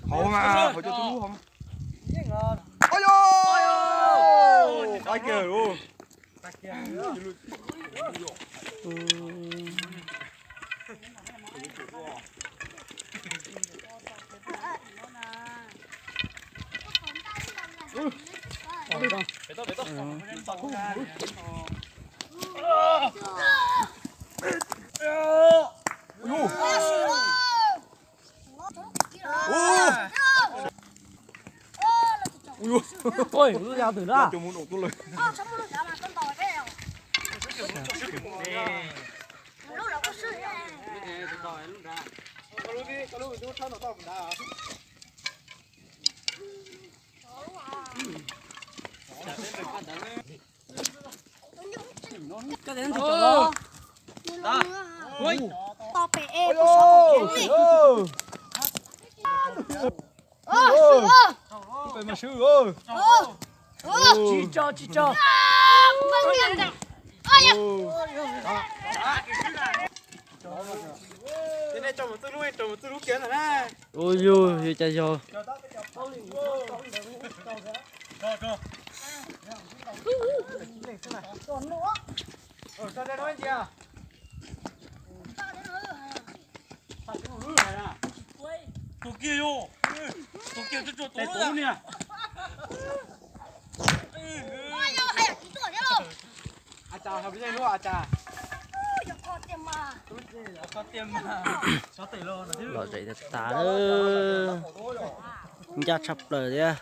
Hauv mas, hauv cov tub lub hauv. Oj yo! Qab kiag. Ui, lub yau twm na. Tsis tso, tsis tso. Ua yug, yog cas yog. Tus kiag yog, tus kiag tsuag tsuag tus niag. Lom zem tas tas, ncaj tshaj plaws thiab.